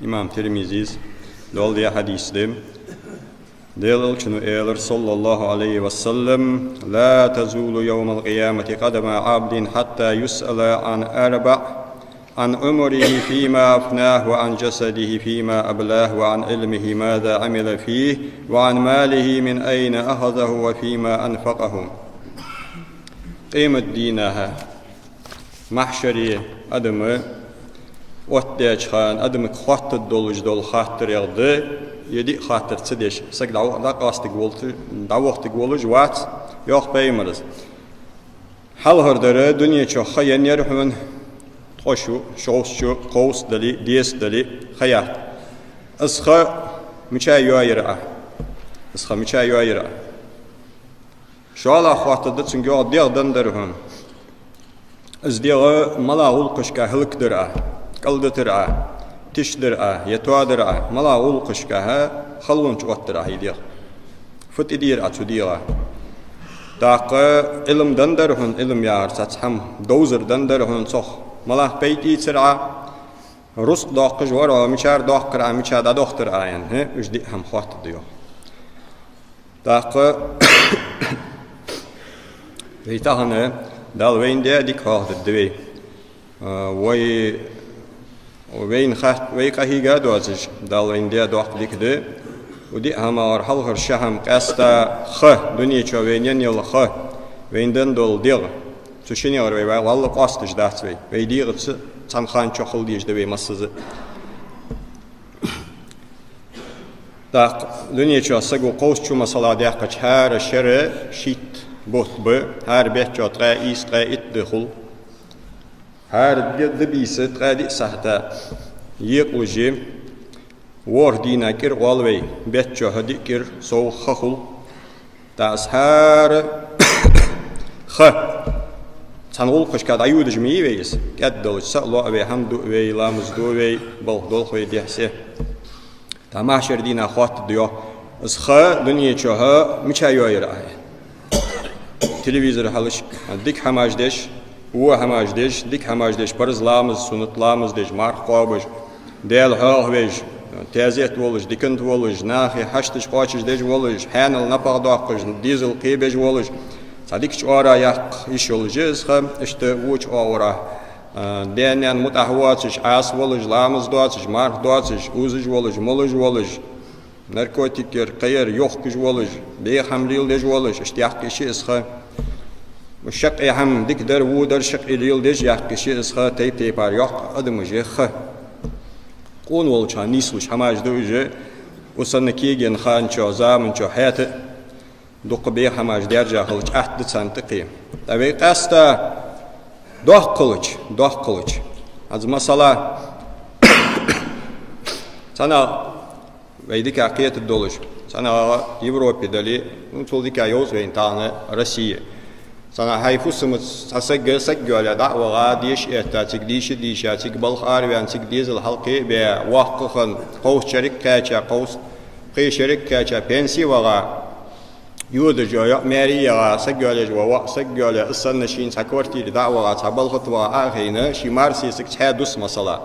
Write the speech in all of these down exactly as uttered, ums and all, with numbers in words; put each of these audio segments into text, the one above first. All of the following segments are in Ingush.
Имам Тирмизис доаладаь хьадис да. Даьла Элчано аьлар, صلى الله عليه وسلم: «لا تزول يوم القيامة قدما عبد حتى يسأل عن أربع: عن عمره فيما أفناه، وعن جسده فيما أبلاه، وعن علمه ماذا عمل فيه، وعن ماله من أين أخذه، وفيما أنفقه». Къематдийнахьа, махьшаре адам оттадаьча хана адамага хоаттаргдолаш дола хаттарех да, е диъ хаттар ца деш, саг дӀа-, дӀакъоастаргволаш, дӀавахийтаргволаш вац, йоах пайхамара. Хьалхара дар дунен чу ха еннаяр хьона, ткъо шу, шовзткъа шу, кховзткъа дале, дезткъа дале, ха яккха. Из ха мича йоайир Ӏа? Из ха мича йоайир Ӏа? ШоллагӀа хоаттаргда цунга, йоах, дегӀ деннадар хьона. Из дегӀ малагӀа гӀулакхашка хӀалакдир Ӏа, кӀалдитар Ӏа, тишдир Ӏа, е тоадир Ӏа, малагӀа гӀулакхашка халонца оттадир Ӏа из дегӀ? Фу тӀадир Ӏа цу дегӀа? ТӀаккха Ӏилма деннадар хьона, Ӏилма яхар цхьацца хӀама, довзар деннадар хьона цох, малагӀа пайда ийцар Ӏа, рузкъа доаккхаш вар Ӏа, мичара доаккхар Ӏа, мича дӀадохийтар Ӏа аьнна, хӀа, уж диъ хӀама хоаттаргда, йоах. ТӀаккха вай тахан Дала вайна даь дика хьоахадергда вай. А, вай, вайна хатта, вай къахьийга доацаш, Дала вайна даь доккха дика да. Укх диъ хӀамагара хьалхара ши хӀама къаьстта ха, дунен чу вайна енна йола ха, вайна денна дола дегӀ. Цу шиннегара вай, вай валла къоасташ дац вай. Вай дегӀаца цхьан хана чу хила дезаш да вай массаза. ТӀаккха дунен чу саго кховзткъа шу, масала, даьккхача, хӀара шера шийтта бутт ба, хӀара бетта чу ткъаь ийс, ткъаь итт ди хул. ХӀара ди-, ди бийса ткъаь диъ сахьата екъалуш я. ВорхӀ дийнахьа кӀира гӀолла вай, бетта чу хӀа диъ кӀира сов ха хул. ТӀаккха из хӀара ха цхьан гӀулакхашка дӀайодаш ма йий вай из. КӀаьда долаш са а лу вай, хӀама ду вай, ламаз ду вай, балха долх вай дехьа-сехьа. ТӀаккха махьшара дийнахьа хоаттаргда, йоах, из ха дунен чу хӀа мича йоайир Ӏа? Телевизор хьалхашка дика хӀамаш деш, во хӀамаш деш, дика хӀамаш деш, парз ламаз, суннат ламаз деш, марха кхоабаш, Даьла хьоахавеш, таьзета волаш, диканца волаш, наха хьашташ кхоачашдеш волаш, хьаьнал напагӀа доаккхаш, дезал кхебеш волаш, цхьа дикача оагӀора яккха йиш йолаш я из ха, иштта воча оагӀорахьа, а, даь-наьна мутӀахьа воацаш, Ӏаса волаш, ламаз доацаш, марха доацаш, узаш волаш, молаш волаш, наркотикера, кхыяра йохкаш волаш, бӀеха хӀама леладеш волаш, иштта яккха йиш я из ха. Шаккхе хӀама дикадар, водар шаккхе леладеш яккха йиш я из ха, тайп-тайпара йоккха адамаш я ха. Къона волча хана нийслуш хӀамаш да уж, укх санна кегий хана чу, заман чу хьаьта а дукха бӀеха хӀамаш даьржа хилча атта да царна тӀакхе. ТӀаккха вай къаьстта доккха хилча, доккха хилча. ХӀанз масала, цхьаннахьа вай дика кхетаргдолаш, цхьаннахьа Европе дале, ну, цул дика йовз вайна тахан Россе. Цхьаннахьа хьай фусамца цхьа саг, саг йоалае дӀа а ваха, деша этта, цига дийша а дийша, цига балха араваьнна, цига дезал хьалкхебаь, воккха хинна, кховзткъа шерага кхаьча, кховзткъа пхе шерага кхаьча, пенсе ваха, йодаш йола йоӀ маьре яха, саг йоалаеш вола воӀ, саг йоалае, из санна шийна цхьа квартире дӀа а ваха, цхьа балха тӀа ваха Ӏо а хайна, ший марсесаг цхьаь дус, масала.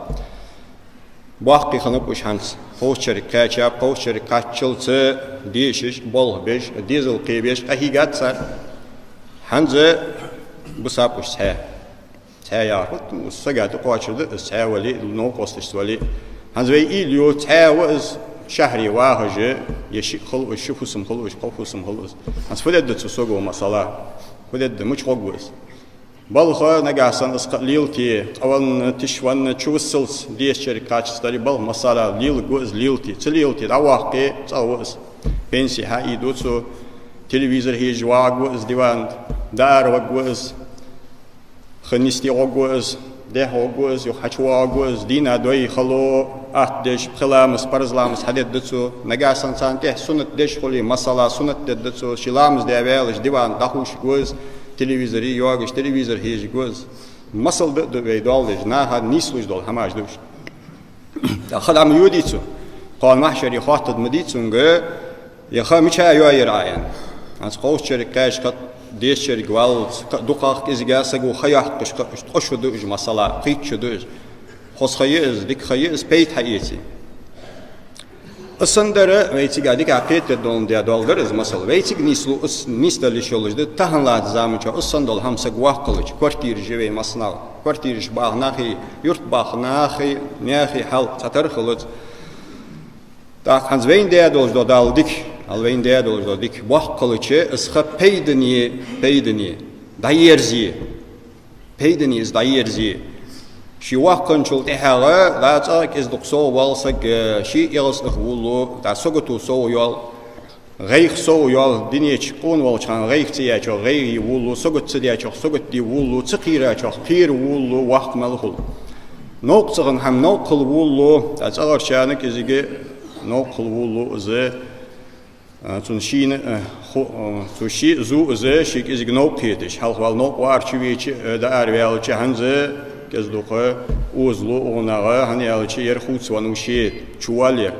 Боккхий хиннаб уж хӀанз. Кховзткъа шерага кхаьчаб, кховзткъа шерага кхаччалца дешаш, болх беш, дезал кхебеш къахьийгад цар. ХӀанз бусаб уж цхьаь. Цхьаь яхар фуд, сага тӀакхоачаргда из, цхьаь вале а, новкъосташца вале а. ХӀанз вай уйла ю, цхьаь ва из шахьаре вахаш, е шиъ хул уж, ши фусам хул уж, кхо фусам хул уж. ХӀанз фу дергда цу саго, масала? Фу дергда, мича гӀоргва из? Балха нагахьа санна из кхы а лелате, къавенна, тишвенна, чувиссалца дезача шерага кхаччалца дале, балха, масала, леларгва из, лелате. Ца лелате, дӀаваккхе, цӀагӀа ва из. Пенси хьаийду цо, телевизор хьежаш вагӀаргва из диван тӀа, дӀаараваргва из, хин йисте гӀоргва из, дехьа гӀоргва из, юха хьачувоагӀаргва из, дийнахьа дой, хало атта деш, пхи ламаз, парз ламаз хьадергда цо. Нагахьа санна царна тӀехьа суннат деш хуле, масала, суннат дергда цо. Ший ламаз даь ваьлча, диван тӀа дӀаховшаргва из, телевизоре йоагаш, телевизор хьежаргва из. Масал да а ду вай доал деш, наха нийслуш дола хӀамаш да уж. ТӀаккха хӀама йодий цо? Кхоана махьшаре хоаттаргда ма дий цунга, е ха мича йоайир Ӏа аьнна. ХӀанз кховзткъа шерага кхаьчача, кхы а дезача шерага валлалца, кхы а дукхагӀа кӀезига саго ха йоаккхаш, кхы а уж ткъо шу да уж, масала, пхийтта шу да уж. Хоза ха я из, дика ха я из, пайда хьаэций? Из санна дар вайцига дика кхетадергдолаш да, дола дар из масал. Вайцига нийслу из, нийсдала йиш йолаш да, тахан латтача заман чу из санна дола хӀама саг воккха хилча, квартираш я вай массанахьа. Квартираш баха нахи, юрт баха нахи, нахи хьал цхьатарра хилац. ТӀаккха хӀанз вайна даь долаш дола Дала дика, хьал вайна даь долаш дола дика, боккха хилча, из ха пайдане, пайдане, дӀаерзе. Пайдане из дӀаерзе. Ше воккха хинначул тӀехьагӀа, дӀа цӀагӀа кӀезиг-дукха совгӀа вола саг, э, ше эгӀазлах вуллу, дӀа сагото совгӀа йоал, гӀайгӀа совгӀа йоал, дунен чу къона волча хана гӀайгӀа ца яьчох гӀайгӀа е вуллу, сагот ца даьчох сагот де вуллу, ца кхерачох кхера вуллу, воккха мел хул. Новкъа ца хинна хӀама новкъа хила вуллу, дӀа цӀагӀарчарна кӀезига новкъа хила вуллу из, а, цун шийна, а, ху-, а, цу ший зу из, ший кӀезига новкъа хеташ. Хьалха вала новкъа вар чу веча, а, дӀаараваьлча хӀанз кӀезиг-дукха озалу укханагӀа, хӀана аьлча ер хувцавенна ва ше, чувоал ер.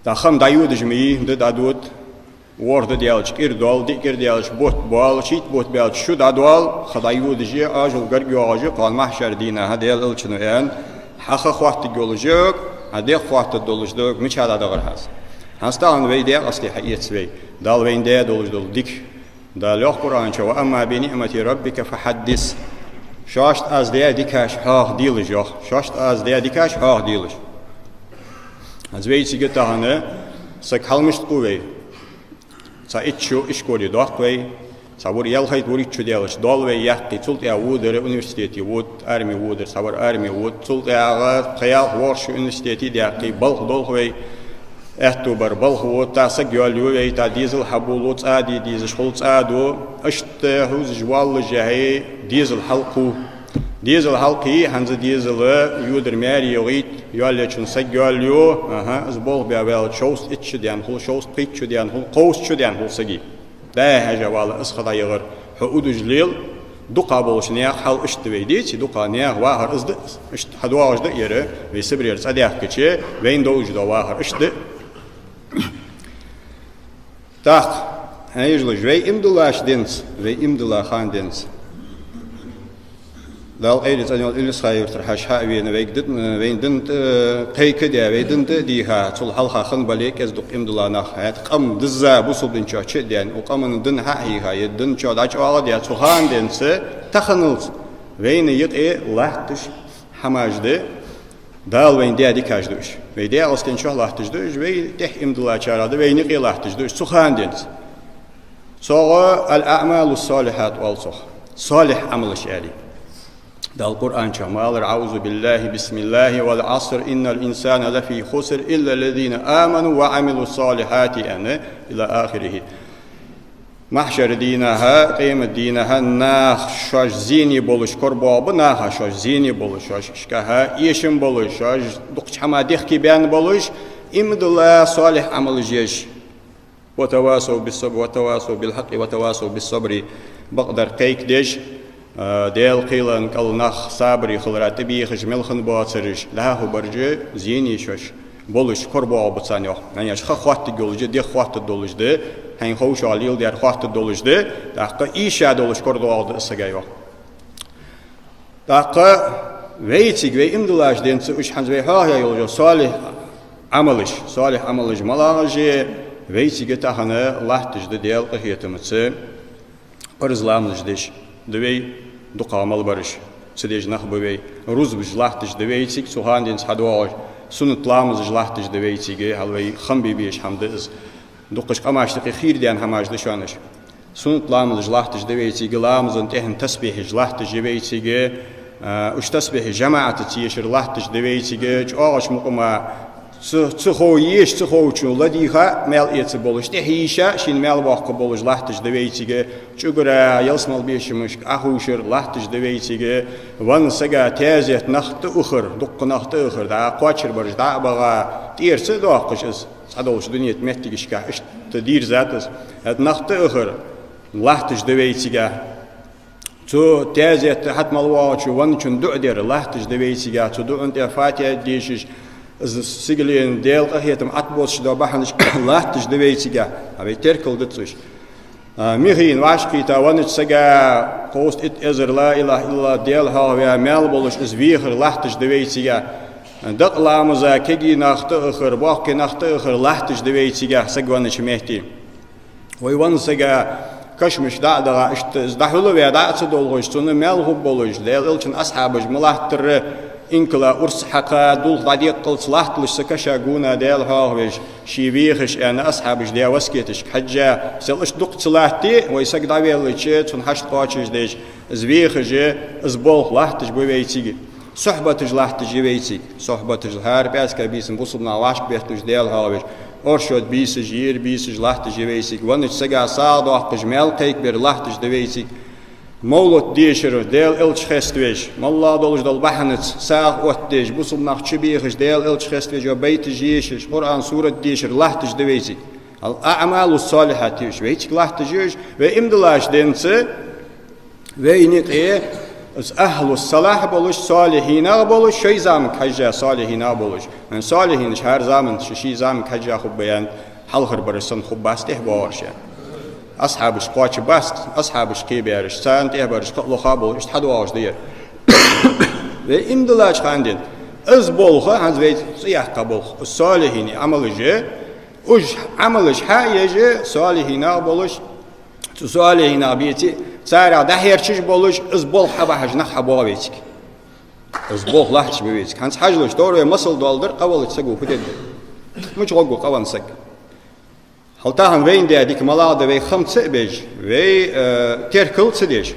ТӀаккха хӀама дӀайодаш ма йий, да дӀадода, ворхӀ ди даьлча кӀира доал, диъ кӀира даьлча бутт боал, шийтта бутт баьлча шу дӀадоал, ха дӀайодаш я, Ӏоажал гарга йоагӀаш я, кхоана махьшара дийнахьа Даьла Элчано аьннад, хьа ха хоаттаргйолаш йоаг, хьа дегӀ хоаттаргдолаш доаг, мича дӀадахар хьа из. ХӀанз тахан вай декъастий хьаэц вай, Дала вайна даь долаш дола дика. Дала йоах Къуръан чу: «وأما بنعمة ربك فحدث». Шоашта Аз даь дикаш хьоахаделаш, йоах. Шоашта Аз даь дикаш хьоахаделаш. Аз вайцига тахан саг хьалмишта къу вай. Цхьа итт шу ишколе доаккх вай, цхьа вур-, ялхайтта вурийтта шу даьлча доал вай, яьккхе, цул тӀехьа водар университете вода, арме водар, цхьа вар арме вода, цул тӀехьагӀа пхи-ялх, ворхӀ шу университете даьккхе, балха долх вай, аьттув бар балха вода, тӀаккха саг йоалаю вай, тӀаккха дезал хьабувлу, цӀа де дезаш хул, цӀа ду, иштта хӀузаш воаллашехь дезал хьалкху. Дезал хьалкхе, хӀанз дезал йодар маьре йоагӀийт, йоалаечун саг йоалаю, аха, из болх бе ваьлча, шовзткъа итт шу даьнна хул, шовзткъа пхийтта шу даьнна хул, кховзткъа шу даьнна хул сага. ДӀа-хьа хьежа вала из ха дӀайигӀар, хьо удаш лел, дукха болча наьха хьал иштта вай деций, дукха наьха вахар из да, иштта хьадоагӀаш да ер, вай Сибрера цӀадаьхкача, вайна долаш дола вахар иштта да. ТӀаккха, хьежалаш, вай иман диллача денз, вай иман дилла хана денз. Дала къайле цӀенйола Илисха-Юртара хьажа хьа а вена, вайга ди-, вайна дина тӀа кхайкадаь, вай дина тӀа а дийха, цул хьалха хинна бале кӀезиг-дукха иман дилла нах, хӀаьта къам дизза бусалба дина чу чу а даьнна, укх къаман дин хьа а хьийха, е дина чу дӀачӀоагӀа а даь, цу хана денз, таханалца вайна юкъе латташ хӀамаш да, Дала вайна даь дикаш да уж. Вай декъастен чу латташ да уж, вай тӀехьа иман диллачарех да, вайна юкъе латташ да уж, цу хана денз. ЦогӀа الأعمال الصالحات оал цох. Салихь Ӏамалаш аьле. Дала Къуръан чу ма аллара: «أعوذ بالله، بسم الله، والعصر، إن الإنسان لفي خسر، إلا الذين آمنوا وعملوا الصالحات», аьнна, إلى آخره. Махьшара дийнахьа, къемата дийнахьа нах шоаш зене болаш корабоагӀаргба, наха шоаш зене болаш, шоаш ишкахьа эшам болаш, шоаш дукхача хӀама дехке баьнна болаш, иман дилла, салихь Ӏамалаш еш. «وتواصوا بالصبر، وتواصوا بالحق، وتواصوا بالصبر». Бакъдар кхайкадеш, а, Даьла кхелан кӀал нах сабаре хилара тӀабехаш мел хинна боацараш, дӀахо баржа зене шоаш болаш корабоагӀаргба царна, йоах. ХӀана аьлча ха хоаттаргйолаш да, дегӀ хоаттаргдолаш да, хьайна ховшагӀа леладер хоаттаргдолаш да, тӀаккха ийша долаш корадоагӀаргда из сага, йоах. ТӀаккха вайцига, вай иман диллача денз уж хӀанз вай хьоахаяь йола салихь Ӏамалаш, салихь Ӏамалаш малагӀаш я, вайцига тахан латташ да Даьла къахетамца, парз ламазаш деш да вай, дукхагӀа мел бараш, ца деш нах ба вай, рузбаш латташ да вайцига, цу хана денз хьадоагӀаш, суннат ламазаш латташ да вайцига, хьал вай хам бе безаш хӀама да из. Дукхача къамашта юкъе хийра даьнна хӀамаш да шоана уж. Суннат ламазаш латташ да вайцига, ламаза тӀехьа тасбихьаш латташ я вайцига, а, уж тасбихьаш жамаӀатаца ешар латташ да вайцига, чӀоагӀача мукъама ца, ца хов-, еш ца ховчо ладийгӀа, маьл эца болаш, тӀехьа йийша, шийна маьл боаккха болаш латташ да вайцига, чӀугара ялсмала бешамашка Ӏохувшар латташ да вайцига, венна сага таьзет нах тӀа ухар, дукха нах тӀа ухар, дӀа кхоачар бараш дӀа а багӀа, тӀера ца а доаккхаш из. Цхьадолча дунен тӀа моттигашка иштта дийрзад из. ХӀаьта нах тӀа ухар латташ да вайцига. Цу таьзета хьатӀа мел воагӀачо венначунна дуӀа дар латташ да вайцига. Цу дуӀан тӀа Фатихьат дешаш, из сигален Даьла къахетам Ӏатбоссаш дола бахьанаш латташ да вайцига. А вай теркалдац уж. А, михийна вӀашагӀкхийтта веннача сага кховзткъа итт эзар ла илахӀа иллаллахӀ Даьла хьоахаваь маьл болаш из вехар латташ да вайцига. Дакъа ламаза кегий нах тӀа а хилар, боккхий нах тӀа а хилар латташ да вай цига саг веннача метте. Вай венна сага кашамаш дӀа а даха, иштта из дӀахьулваь дӀа а ца долхаш, цунна мел хургболаш, Даьла Элчан асхьабаш ма латтара, инкала урс хьакха, дулх дӀадеккхалца латталаш са каша гуна Даьла хьоахавеш, ший вехаш аьнна, асхьабаша даь васкеташка хьежжа, сел иштта дукха ца латте, вай саг дӀавеллача, цун хьашт кхоачашдеш, из вехаш, из болх латташ ба вай цига. Сухьбаташ латташ я вай цига. Сухьбаташ хӀара пӀаьраска бийсан бусалба нах вӀашка бетталуш Даьла хьоахавеш. Оршот бийсаш, ер бийсаш латташ я вай цига. Веннача сага сагӀа доаккхаш, маьл кхайкабер латташ да вай цига. Мовлат дешар, Даьла Элча хеставеш, моллагӀа долаш дола бахьанаца сагӀа оттадеш, бусалба нах чубехаш, Даьла Элча хеставеш, йола байташ ешаш, Къуръан сурат дешар латташ да вай цига. Ал-аӀмалу ссалихьат я уж, вай цига латташ я уж, вай иман диллача денз, вайна юкъе из ахӀлу ссалахь болаш, солихьинех болаш, шоай заманга хьежжа солихьинех болаш. Солихьинаш хӀара заман, ший-ший заманга хьежжа хургба аьнна, хьалхарбараш санна хургбац тӀехьабоагӀараш. Асхьабаш кхоачаргбац, асхьабаш кхебаьраш, царна тӀехьабаьраш кхы а лоха болаш, иштта хьадоагӀаш да ер. Вай иман диллача хана денз, из болх, хӀанз вай цӀи яьккха болх, солихьинех Ӏамалаш я, уж Ӏамалаш хьа а еш, солихьинех болаш, цу солихьинех беце, царех дӀахьерчаш болаш, из болх хьабахьаш нах хьабоагӀа вай цига. Из болх латташ ба вай цига. ХӀанз хьажалаш, товр вай масал доаладар, къавеллача саго фу дергда. Мича гӀоргва къавенна саг? Хьал тахан вайна даь дика малагӀа да вай хам ца а беш, вай, э, теркал ца деш.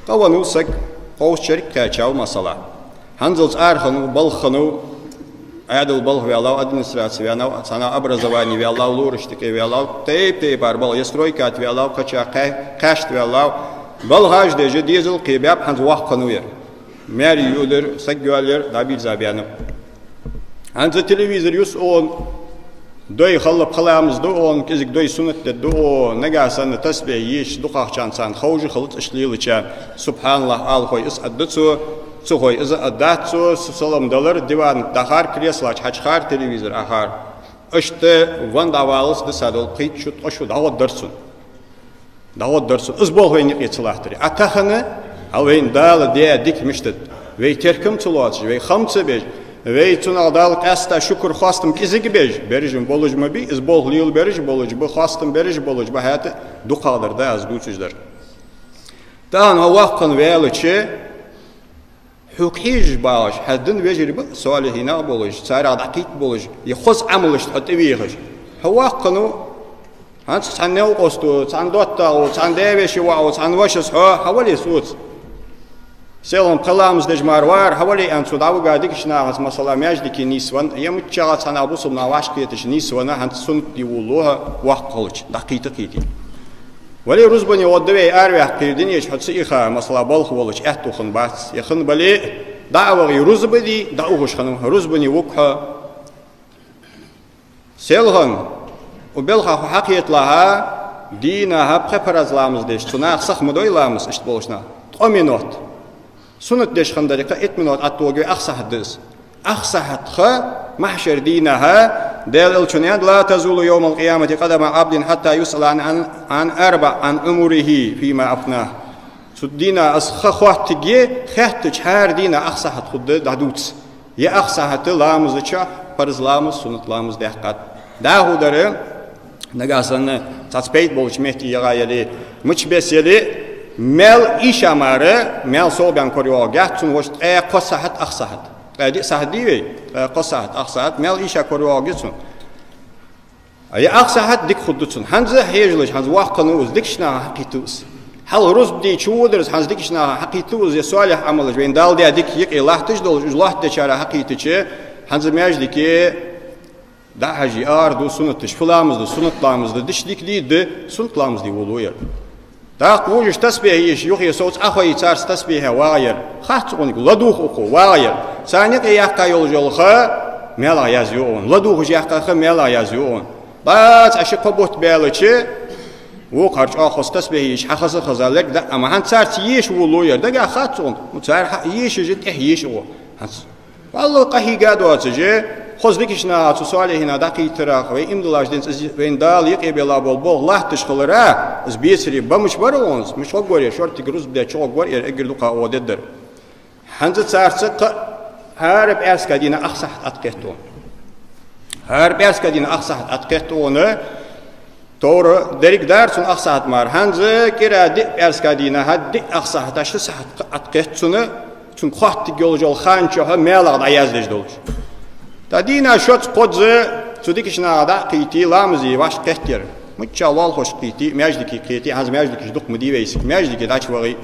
Къавеннав саг, кховзткъа шерага кхаьчав, масала. ХӀанзалца арахьа хиннав, балха хиннав, Ӏаьдала балха ваьллав, администраце ваьннав, цхьанне образовани ваьллав, лораша тӀа кхеваьллав, тайп-тайпара балха, я стройка тӀа ваьллав, кхычахьа кхаь-, кхаьча ваьллав, балхаш деш, дезал кхебаьб, хӀанз воккха хиннав ер. Маьре йодаяр, саг йоалаяр, дӀабирза баьннаб. ХӀанз телевизор юс оаха, дой халла пхи ламаз ду оаха, кӀезига дой суннат дергда оаха, нагахьа санна тасбихь еш дукхагӀчарна царна ховш хилац, иштта лелачарна, субхьаналлахӀ ала хой из аргда цо, ца хой из а аргдац цо, с-, салам далар, диван тӀа дахар, кресло чу хьачухар, телевизор Ӏохар. Иштта венна дӀаваллалца дисса дола пхийтта шу, ткъо шу дӀагӀоргдар цунна. ДӀагӀоргдар цунна. Из болх вайна юкъе ца латтаре. А тахан, хьал вайна Дала даь дика мишта да. Вай теркам ца лоацаш, вай хам ца беш, вай цунах Далла къаьстта шукр-хоастам кӀезига беш, бераш болаш ма бий, из болх лелабераш болаш ба, хоастам бераш болаш ба, хӀаьта дукхагӀдар да аз дувцаш дар. Тахан хьо воккха хинна ваьлча, хьога хьежаш багӀаш хьа дина вежарий ба, солихьинех болаш, царех дӀакхийтта болаш, е хоза Ӏамалашта хьо тӀавехаш. Хьо воккха хиннав, хӀанз цхьан новкъосто, цхьан доттагӀо, цхьан даь-веший воӀо, цхьан вашас хьо, хьавале соца. Селхан пхи ламаз деш мара вар, хьавале аьнна, цо дӀавига дикача нахаца, масала, маьждиге нийсвенна, е миччахьа цхьаннахьа бусалба нах вӀашагӀкхеташ нийсвенна, хӀанз суннат де волавелча, воккха хилча, дӀакхийтта а кхийтте. Вале рузбане гӀоргда вай, араваьккха кхийрдинеча хьо ца иха, масала, балха волча аьттув хиннабац, е хинна бале а, дӀа а вахе, рузба де, дӀаухаш хиннав, рузбане вуг хьо. Селхан, укх балха хьо хьакхеталахь, дийнахьа пхи параз ламаз деш, цу наха сиха ма дой ламаз, иштта болча наха, ткъо минот. Суннат деш хиннадаре, кхы итт минот Ӏотоге, ах сахьат да из. Ах сахьат ха, махьшара дийнахьа, Даьла Элчано аьннад: «لا تزول يوم القيامة قدم عبد حتى يسأل عن، عن، عن أربع، عن عمره فيما أفناه». Цу дийнахьа из ха хоттаргья, хаьттача хӀара дийнахьа ах сахьат хургда дӀадувца. Е ах сахьат ламаза чу, параз ламаз, суннат ламаз даьккхад. ДӀахо дар, нагахьа санна цхьацца пайда болча метте ягӀа яле, мичча беса яле, маьл ийша мара, маьл совгӀа баьнна корайоагӀаргьяц цунна, вож ткъаь кхо сахьат, ах сахьат. Ткъаь диъ сахьат дий вай, ткъаь кхо сахьат, ах сахьат, маьл ийша корайоагӀаргья цунна. А е ах сахьат дика хургда цунна. ХӀанз хьежалаш, хӀанз воккха хиннав из, дикача наха хьакхийттав из. Хьалха рузба де чуводар из, хӀанз дикача наха хьакхийттав из, е солихь Ӏамалаш, вайна Дала даь дика юкъе латташ долаш, уж лоаттадечарех хьакхийттача, хӀанз маьждиге дӀахьажа, ара ду суннаташ, фу ламаз да, суннат ламаз да, диш дика дий да, суннат ламаз де волаву ер. ТӀаккха вожаш тасбихь еш, юхе совца Ӏохайе, царца тасбихье вагӀа ер. Хац цунга, ладувгӀа укхо, вагӀа ер. Царна юкъе яьккха йолаш йола ха маьлах язъю оаха. ЛадувгӀаш яьккха ха маьлах язъю оаха. ДӀа цхьа ши-кхо бутт баьлча, вокхар чӀоагӀа хоза тасбихь еш, хьахаза-хаза лерг да, амма хӀанз царца еша волаву ер. Дагахь хац цунга, ну, цар хьа-, ешаш а тӀехьа еша оаха. ХӀанз валлахӀи, къахьийга доацаш, хоза дикача наха, цу солихьинех дӀакхийттарах, вай иман диллача денз из вайна Дала юкъе белла бола болх латташ хилара, из бецаре ба, мича бар оаха, мича гӀоргвар ер, шортига рузба даь чу гӀоргвар ер, эггара дукха оаха дергдар. ХӀанз царца кхы а ХӀара пӀаьраска дийнахьа ах сахьат Ӏоткхет хьона. ХӀара пӀаьраска дийнахьа ах сахьат Ӏоткхет хьона. Товр деррига дар цунна ах сахьат мара. ХӀанз кӀира диъ пӀаьраска дийнахьа диъ ах сахьат, ши сахьат Ӏоткхет цунна, цунга хоттаргйолаш йола ха чухь маьлах дӀаяздеш долаш. ТӀаккха дийнахьа шозза-кхозза цу дикача наха дӀа а кхийтте, ламазе вӀашагӀкхетар. Мичча лоалахошка кхийтте, маьждиге кхийтте, хӀанз маьждигаш дукха ма дий вайцига, маьждиге дӀачуваха.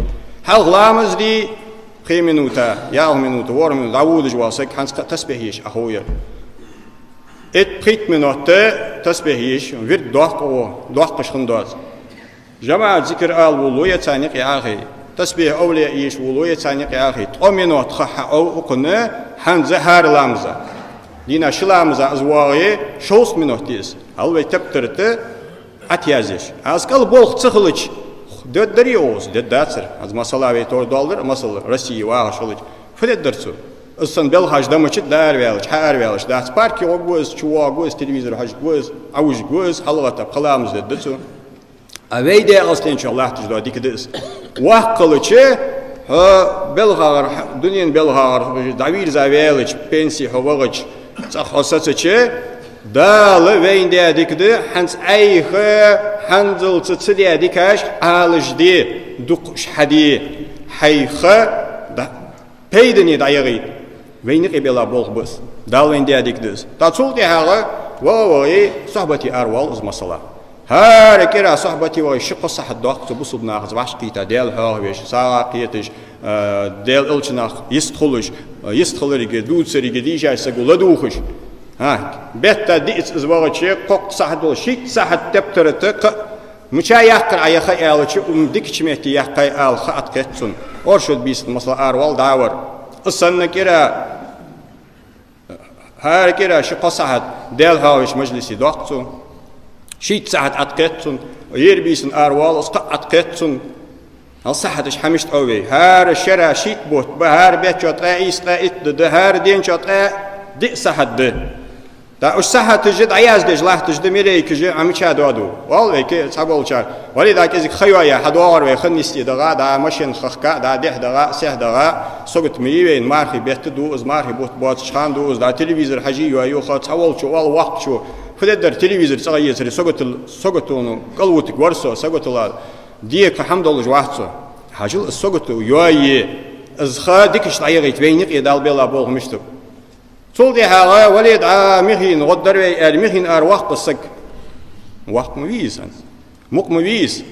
Хьалха ламаз де, пхи минута, ялх минута, ворхӀ минута дӀаводаш вола саг хӀанз кхы а тасбихь еш Ӏоховра. Итт-пхийтта минут тасбихь еш, вирд доккха, доккхаш хинна доацар. ЖамаӀат зикар ала волаве, царна юкъе Ӏохайе. Тасбихь овлияъ еш волаве, царна юкъе Ӏохайе. Ткъо минут ха хьаӀов укхунна хӀанз хӀара ламаза. Дийнахьа ши ламаза из воагӀе, шовзткъа минут я из. Хьал вай тептарта Ӏоязъеш. Аз кӀал болх ца хилча, дергдарий оаха из? Дергдацар. Аз масала вай товр доаладир, масала, Россе вагӀаш хилча. Фу дергдар цо? Из санна белхаш да мичад, да араваьлча, хьаараваьлча дац. Парке гӀоргва из, чувоагӀаргва из, телевизор хьожаргва из, Ӏовижаргва из, хьалгӀатта пхи ламаз дергда цо. А вай ДегӀастен чухь латташ дола дика да из. Воккха хилча, хьо белхагӀара, дунен белхагӀара дӀавийрза ваьлча, пенсе хьо вахача, цӀагӀа хьо сецача, Дала вайна даь дика да, хӀанз Ӏайха, хӀанзалца ца даь дикаш Ӏалашде, дукха уж хьаде, хьайха, да, пайдане дӀаяхийта. Вайна юкъе бела болх ба из. Дала вайна даь дика да из. ТӀаккха цул тӀехьагӀа ваха-вахе сохьбате аравоал из, масала. ХӀара кӀира сохьбате вахе ши-кхо сахьат доаккх цо бусалба нахаца вӀашагӀкхийтта, Даьла хьоахавеш, сагӀа кхеташ, а, Даьла Элчанах йистхулаш, а, йистхиларга, дувцарга, дийшача саго ладувгӀаш. ХӀа, бетта диъазза из вахача, кхоккха сахьат дола, шийтта сахьат тептарта кхы а мича яккхар Ӏа е ха аьлча, укх дикача метте яьккхай ала ха Ӏоткхет цунна. Оршот бийсанна, масала, аравоал дӀавар. Из санна кӀира, хӀара кӀира ши-кхо сахьат Даьла хьоахавеш мажлисе доаккх цо. Шийтта сахьат Ӏоткхет цунна. Ера бийсанна аравоал, из кхы а Ӏоткхет цунна. Хьал сахьаташ хьа мишта Ӏове? ХӀара шера шийтта бутт ба, хӀара бетта чу ткъаь ийс, ткъаь итт ди да, хӀара ден чу ткъаь диъ сахьат да. ТӀаккха уж сахьаташ дӀаяздеш латташ да, малейкаш Ӏа мича доаду? Оал вайга цхьаболчар: «Вале, дӀа кӀезига ха йоае, хьадоагӀар вай хинна йисте дагӀа, дӀа машен хахка, дӀа дехьа дагӀа, сехьа дагӀа, согат ма йий вайна, мархий бетта да из, мархий бутт боацача хана да из, дӀа телевизор хьаже йоае юха». Цхьаволчо оал воккхачо: «Фу дергдар телевизор цӀагӀа ецаре, согатал, согатал кӀалвутаргвар со, согатал, дега хӀама долаш вац со». Хьажал, из согатал йоае, из ха дикача дӀаяхийта вайна юкъе Дала бела болх мишта ба. Цул тӀехьагӀа: «Вале, дӀа михийна гӀоргдар вай», — аьле, михийна аравоаккх из саг. Воккха ма вий из хӀанз. Мукъа ма вий из.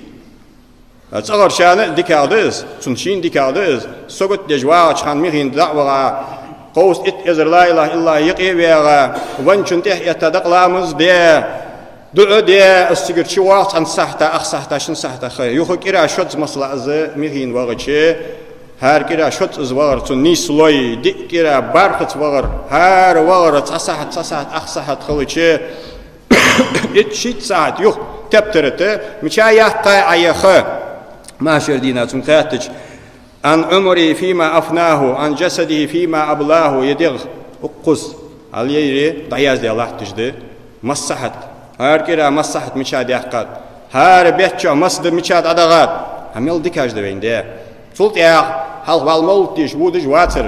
ЦӀагӀарчарна а дикагӀа да из, цунна шийна дикагӀа да из. Согат деш вагӀача хана михийна дӀа а ваха, кховзткъа итт эзар ла илахӀа иллаллахӀ юкъе а ваьгӀа, венначун тӀехьа этта дакъа ламаз де, дуӀа де, из цигара чувоагӀа цхьан сахьата, ах сахьата, шин сахьата ха. Юха кӀира шозза, масала, из михийна вахача, хӀара кӀира шозза из вахар цунна нийслой, диъ кӀира бархӀазза вахар, хӀара вахар цхьа сахьат, цхьа сахьат, ах сахьат хилча, итт-шийтта сахьат юха тептарта мича яьккхай Ӏа е ха? Маьшар дийнахьа цунга хаьттача: «عن عمره فيما أفناه، عن جسده فيما أبلاه», е дегӀ укхаза. Хьал ер дӀаязде латташ да. Масса сахьат? ХӀара кӀира масса сахьат мича даьккхад? ХӀара бетта чу масса ди мича дӀадахад? ХӀа, мел дикаш да вайна даь. Цул тӀехьагӀа хьалха вал мовлат деш водаш вацар.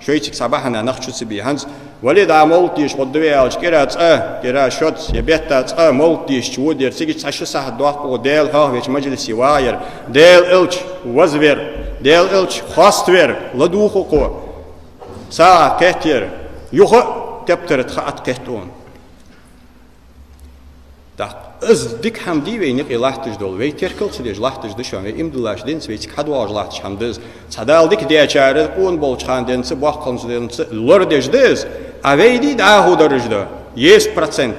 Шоайцига цхьа бахьана нах чу ца бе. ХӀанз: «Вале, дӀа мовлат деш гӀоргда вай», — аьлча, кӀира цкъа, кӀира шозза, е бетта цкъа мовлат дешача водаяр, цига цхьа ши сахьат доаккх укхо Даьла хьоахавеча мажлисе вагӀаяр, Даьла Элча вазвар, Даьла Элча хоаставар, ладувгӀа укхо. СагӀа кхетаяр, юха а тептарта ха Ӏоткхет хьона. ТӀаккха из дика хӀама дий вайна юкъе латташ дола? Вай теркал ца деш латташ да шоана, вай имдалаш денца, вайцига хьадоагӀаш латташ хӀама да из. Цхьа Дала дика даьчар къона болча хана денца, боккхалца денца лорадеш да из, а вай дий дӀахо дараш да? Десять процент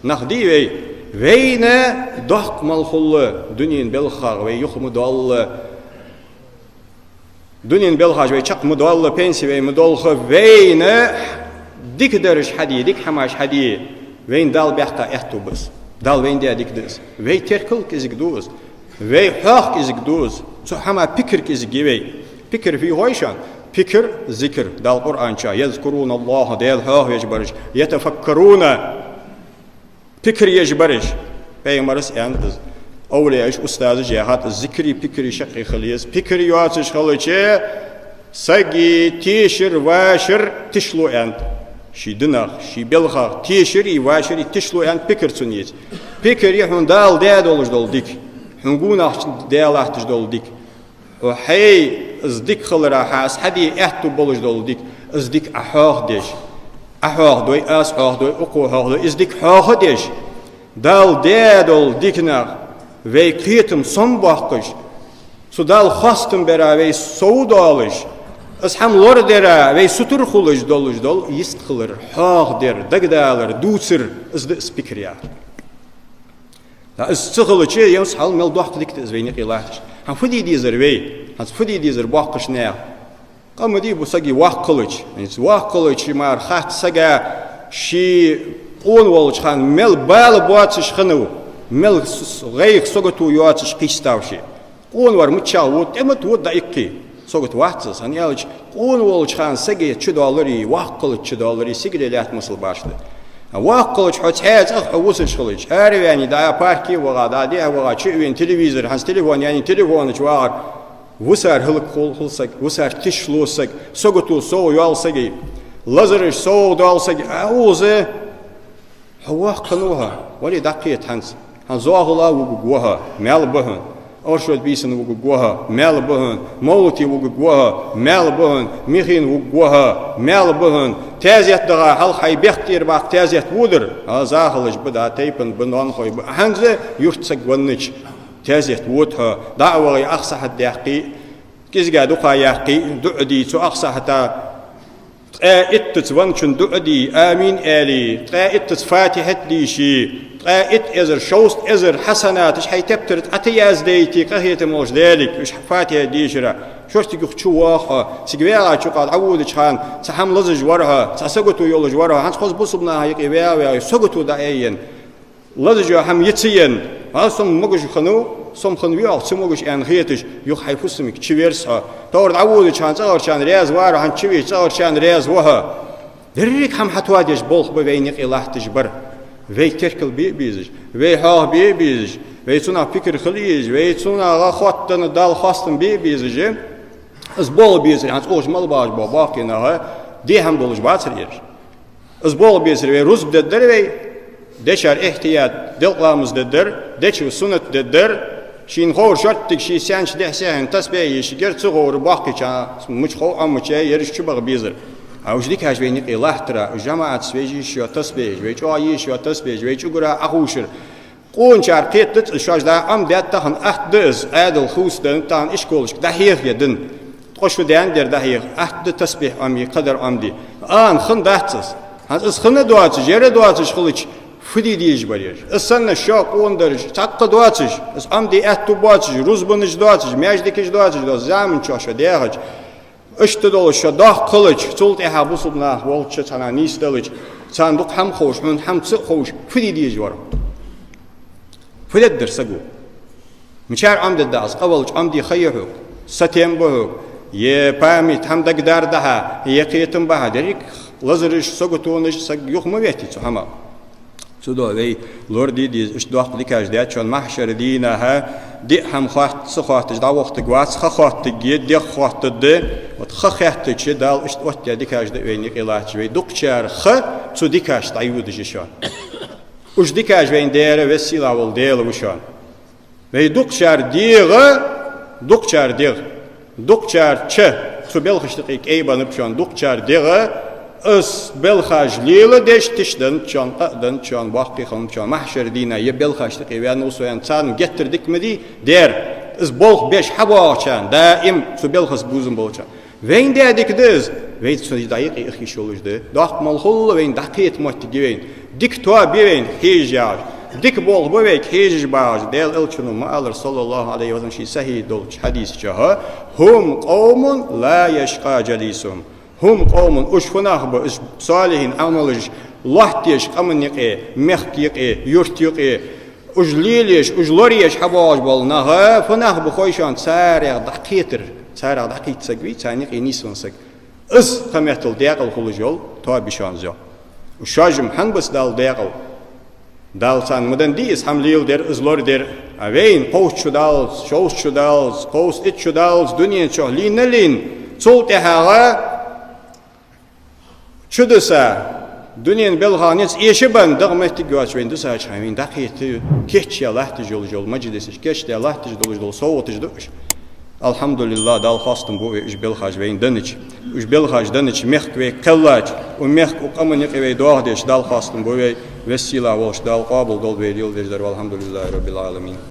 нах дий вай? Вайна доккха мел хул дунен белхагӀа вай юха ма доалла. Дунен белхаш вай чакх ма доалла, пенси вай ма долха, вайна дика дараш хьаде, дика хӀамаш хьаде, вайна Дала баьккха аьттув ба из. Дала вайна даь дика да из. Вай теркал кӀезига ду из. Вай хьоах кӀезига ду из. Цу хӀаман пикр кӀезига я вай. Пикр фу я хой шоана? Пикр — зикр. Дала Къуръан чу: «يذكرون الله», Даьла хьоахавеш бараш, «يتفكرون». Пикр еш бараш. Пайхамара аьннад из. Овлияаш, устазаш яхад из: зикри, пикри шаккхе хила еза. Пикр йоацаш хилча, Сага тешар, вашар тишло аьннад. Ший динах, ший балхах тешар а, вашар а тишло аьннад пикр цунна еза. Пикр я хьона Дала даь долаш дола дика, хьона гонахчун даь латташ дола дика. Хьо хьай из дика хилара хьа из хьаде аьттув болаш дола дика, из дика Ӏа хьоахадеш. Ӏа хьоахадой, аз хьоахадой, укхо хьоахадой, из дика хьоахадеш. Дала даь дола диканах вай кхетам сомабоаккхаш, цу Дала хоастам бера вай сов доалаш, из хӀама лорадера вай сутара хулаш долаш дола йистхилар, хьоахадер, дагадалар, дувцар, из да из пикр яхар. Да, из ца хилча, янз хьал мел доккха дика да из вайна юкъе латташ. ХӀанз фу де дезар вай? ХӀанз фу де дезар боккхийча наьха? Къа ма дий бу сага воккха хилча. ХӀанз воккха хилча мара хац сага ше къона волча хана мел бала боацаш хиннав, мел с-, с-, гӀайгӀа, сагото йоацаш кхийстав ше. Къона вар миччахьа вода, тӀема тӀа вода дӀаиккхе. Сагот вац из, хӀана аьлча къона волча хана сага чудоалари, воккха хилча чудоалари сигала лаьтта масал башха да. А воккха хилча хьо цхьаь цӀагӀа хьо вусаш хилча, араваьнна дӀа парке ваха, дӀа дехьа ваха, чу а вена телевизор, хӀанз телефон яьнна, телефона чу вагӀар, вусар хӀалакхул хул саг, вусар тишлу саг, сагото совгӀа йоал сага, лазараш совгӀа доал сага, а укхаза хьо воккха хиннав хьо, вале дӀакхета хӀанз. ХӀанз зоахале вугаргва хьо, маьл ба хьона. Оршот бийсанна вугаргва хьо, маьл ба хьона. Мовлате вугаргва хьо, маьл ба хьона. Михийна вугаргва хьо, маьл ба хьона. Таьзет даха хьалха хьай бехк тӀера баккха таьзет водар. А захалаш ба, да тайпан ба, ноанахой ба. ХӀанз юрта саг веннача таьзет вода хьо. ДӀа а вахе, ах сахьат даьккхе, кӀезига дукха яьккхе, дуӀа де цу ах сахьата. Ткъаь иттаза венначун дуӀа де, амин аьле, ткъаь иттаза фатихьат дийше, ткъаь итт эзар, шовзткъа эзар хьасанаташ хьай тептара тӀа Ӏа тӀа яздайта, къахетам болча Даьлага, уж фатихьат дийшара. Шортига юха чу воагӀа хьо, цига ваьгӀача юкъа дӀаводача хана, цхьа хӀама лазаш вар хьо, цхьа сагото йолаш вар хьо, хӀанз хоза бусалба наха юкъе ваьгӀа-ваьгӀа, сагото дӀаайенна. Лазаш йола хӀама йицъенна, хьо сом могаш хиннав, сом хиннавий оаха ца могаш аьнна хеташ, юха хьай фусамга чуверз хьо. Товр дӀаводача хана цӀагӀарчарна раьза вар хьо, хӀанз чувеча цӀагӀарчарна раьза ва хьо. Деррига хӀама хьатоадеш болх ба вайна юкъе латташ бар. Вай теркал бе а безаш, вай хьоахабе а безаш, вай цунах пикр хила езаш, вай цунах гӀа хоттаденна Далла хоастам бе а безаш, из болх безар, хӀанз укхаза мел багӀаш бола боккхий нах, де хӀама долаш бацар ераш. Из болх безар вай, рузба дергдар вай, дечар ихтият, делкъа ламаз дергдар, дечо суннат дергдар, шийна ховр шортига ший саьнча дехьа-сехьа тасбихь еш, гер ца ховр боккхийча, мича хов Ӏомача, ераш чубаха безар. А уж дикаш вайна юкъе латтара, уж жамаӀатаца вай еш йола тасбихьаш, вай чӀоагӀа еш йола тасбихьаш, вай чугара Ӏохувшар. Къоначар кхетадац из, шоаш дӀа Ӏомадаьд тахан, атта да из, Ӏаьдал хувцаденнад тахан ишколашка дӀахьеха ден. Ткъо шу даьннадар дӀахьеха, атта да тасбихь Ӏомае, кхыдар Ӏомаде. Ана хиннадац из. ХӀанз из хинна доацаш, ер доацаш хилча, фу де дезаш бар ераш? Из санна шо къонадараш цхьаккха доацаш, из Ӏомаде аьттув боацаш, рузбанаш доацаш, маьждигаш доацаш, доаца заман чухь шо даьхача, иштта долаш шо доккха хилча, цул тӀехьа бусалба нах волча цхьана нийсделча, царна дукха хӀама ховш, хьона хӀама ца а ховш, фу де дезаш вар? Фу дергдар саго? Мичара Ӏомадергда из? Къавалча Ӏомаде ха я хьога, сатем ба хьога, е память, хӀама дагадар да хьа, е кхетам ба хьа, деррига лазараш, саготонаш саг юха ма веттий цу хӀамах. Цудухьа вай лораде деза, иштта доккха дикаш даьд шоана, махьшара дийнахьа диъ хӀама хоатт-, ца хоатташ дӀавохийтаргвац, ха хоаттаргья, дегӀ хоаттаргда. Вот ха хаьттача Дала иштта оттадаь дикаш да вайна юкъе латташ, вай дукхачар ха цу дикашца дӀайодаш я шоана. Уж дикаш вайна дер Веза-Сийлахь вола Даьла ва шоана. Вай дукхачар дегӀ, дукхачар дегӀ, дукхачар ча, цу балхашта юкъе кӀайбеннаб шоана, дукхачар дегӀ, из балхаш леладеш тишденнад шоана, къа а деннад шоана, боккхий хиннаб шоана, махьшара дийнахьа е балхашта юкъе ваьннав со аьнна, царна геттара дика ма дий дер, из болх беш хьабоагӀачарна, даим цу балхаца бувзам болчарна. Вайна даь дика да из, вай цу дӀа юкъе аха йиш йолаш да. Доккха мел хул вайна дӀакхета моттиг я вайна. Дика тоаба я вайна хьежаш ягӀаш. Дика болх ба вайга хьежаш багӀаш. Даьла Элчано ма аллара, صلى الله عليه وسلم, ший сахьихь долча хьадиса чу: «هم قوم لا يشقى جليسهم». «هم قوم», уж фу нах ба, уж солихӀин Ӏамалаш лоаттадеш къаман юкъе, мехка юкъе, юрта юкъе, уж лелаеш, уж лораеш хьабоагӀаш бола нах, фу нах ба хой шоана, царех дӀакхетар, царех дӀакхийтта саг вий, царна юкъе нийсвенна саг. Из кхыметтел даькъала хулаш йола тоаба я шоана из, йоах. Уж шоаш-м хӀана бац Далла даькъала? Дала царна ма денна дий из хӀама леладер, из лорадар. А вайна кховзткъа шу даллалца, шовзткъа шу даллалца, кховзткъа итт шу даллалца дунен чухь лийнна а лийнна, Цул тӀехьагӀа чудеса, дунен белхагӀа низ эшабенна, дагӀа моттиг йоацаш вайна дусача хана вайна дӀакхета кийчъяь латташ йола, йола мажлисаш, кийчдаь латташ долаш дола совгӀаташ да уж. Алхьамдулиллахь, Далла хоастам бу вай уж белхаш вайна деннача, уж белхаш деннача мехка вай кхеллача, укх мехка, укх къаман юкъе вай доагӀаш, Далла хоастам бу вай, веза-сийлахь волча Дала къоабал долда вай леладеш дар. Валхьамдулиллахь раббил Ӏаламин.